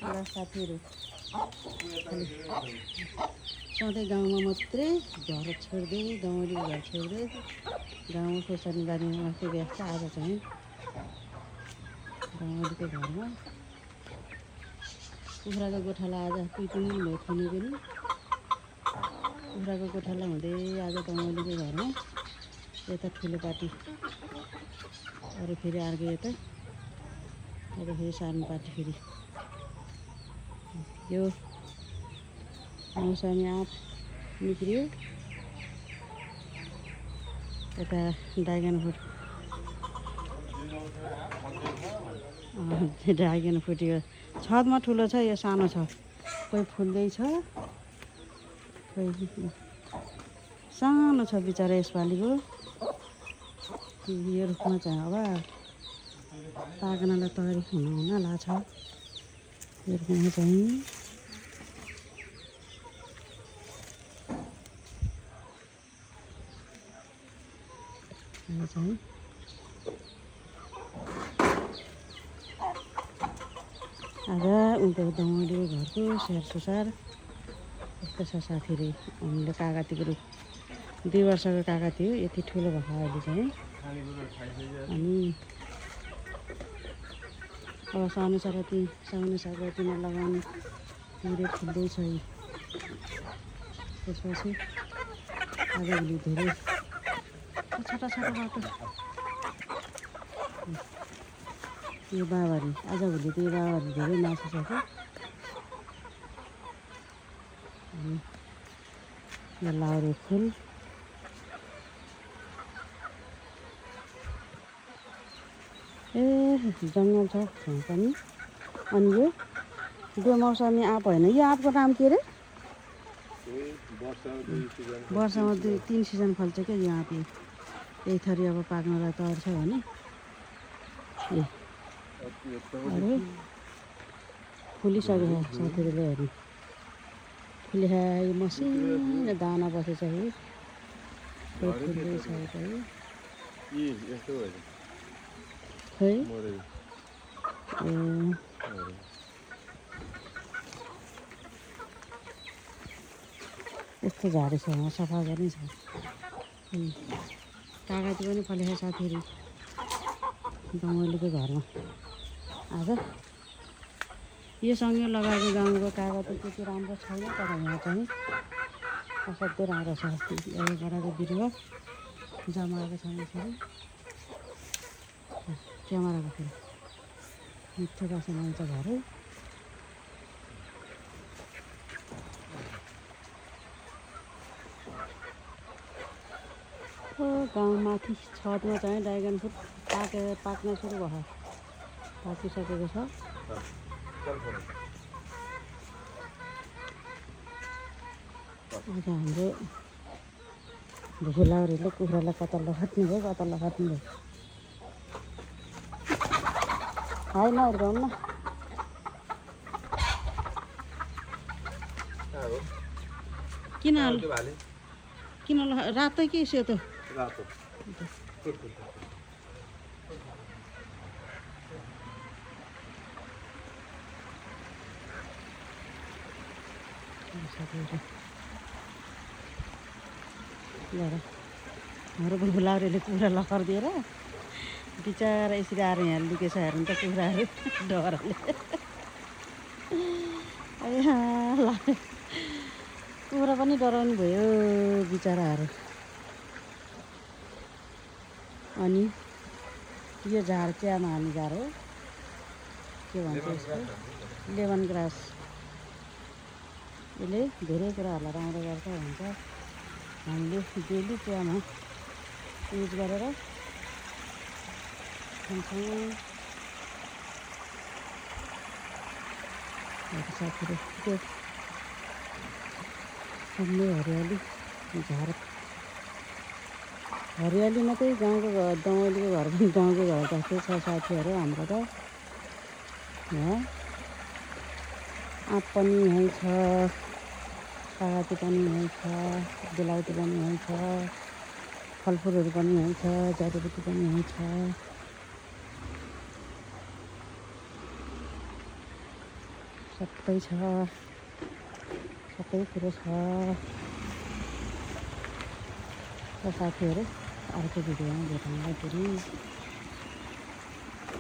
र साथीहरू सधैँ गाउँमा मात्रै घर छोड्दै गाउँले घर छोड्दै गाउँ खोर्सानी बारीमा मात्रै व्यस्त। आज चाहिँ गाउँलेको घरमा कुखुराको गोठाला आज 2-3 दिन भयो थुने पनि। कुखुराको गोठाला हुँदै आज गाउँलेको घरमा यता ठुलो पार्टी अरू फेरि अर्को यता फेरि सानो पार्टी फेरि यो मौसमी आँप निक्रियो। यता ड्रागन फुट्यो। छतमा ठुलो छ, यो सानो छ। कोही फुल्दैछ, कोही सानो छ बिचरा यसपालिको। यो रुखमा चाहिँ अब पाक्नलाई तयारी हुन लाग्छ। यो रुखमा चाहिँ आज उनको दौडीको घरको स्याहार सुसार यस्तो छ साथीहरू। हामीले कागतीको रुख 2 वर्षको कागती हो, यति ठुलो भएको अहिले चाहिँ। अनि अब सानो सङ्क्रान्तिमा लगाउने पिरे फुल्दैछ। त्यसपछि आजभोलि धेरै छोटा बाटो यो बाबारी आजभोलि त यो बाबारी धेरै नाचिसक्यो। अनि यो लाउरे फुल जङ्गल छ त्यहाँ पनि। अनि यो मौसमी आँप होइन, यो आँपको नाम के अरे? वर्षमा 2-3 सिजन फल्छ क्या यो आँप। यही थरी अब पाक्नलाई तयार छ भने अरे फुलिसक्यो साथीहरूले हेर्नु। फुलिखायो मसिनो दाना बसेछ। यो फुल्दैछ खै यस्तो झाडीसँग सफा गर्ने छ। कागती पनि फलेको साथीहरू गाउँलेको घरमा। आज यो सँगै लगाएको गाउँको कागती त्यति राम्रो छैन, तर यहाँ चाहिँ असाध्यै राम्रो छ। एलोभेराको बिरुवा जमाएको छ यसरी क्यामेराको फेरि मिठो बासना आउँछ घरै। गाउँमाथि छतमा चाहिँ ड्रागन फ्रुट पाक्न सुरु भयो, पाकिसकेको छ। आज हाम्रो भुलाउरीले कुखुरालाई कता लखट्नु भयो होइन हुर्काउनु न। किन रातै कि सेतो? रातो। हाम्रो भुलाउरीले कुखुरा लखर दिएर बिचरा यसरी आएर यहाँ लुकेछ हेर्नु त कुखुराहरू डरले। कुखुरा पनि डराउनु भयो बिचराहरू। अनि यो झार चियामा हाल्ने झार हो, के भन्छ यसको? Lemon grass. यसले धेरै कुराहरूलाई राम्रो गर्छ भन्छ। हामीले डेली चियामा युज गरेर खान्छौँ। साथीहरू त्यो सबै हरियाली झार हरियाली मात्रै गाउँको घर गाउँलेको घर पनि गाउँको घर जस्तै छ साथीहरू। हाम्रो त यहाँ आँप पनि यहीँ छ, कागती पनि यहीँ छ, बेलाउती पनि यहीँ छ, फलफुलहरू पनि यहीँ छ, जडीबुटी पनि यहीँ छ। सबै छ, सबै कुरो छ। र साथीहरू अर्को भिडियोमा भेटौँला फेरि।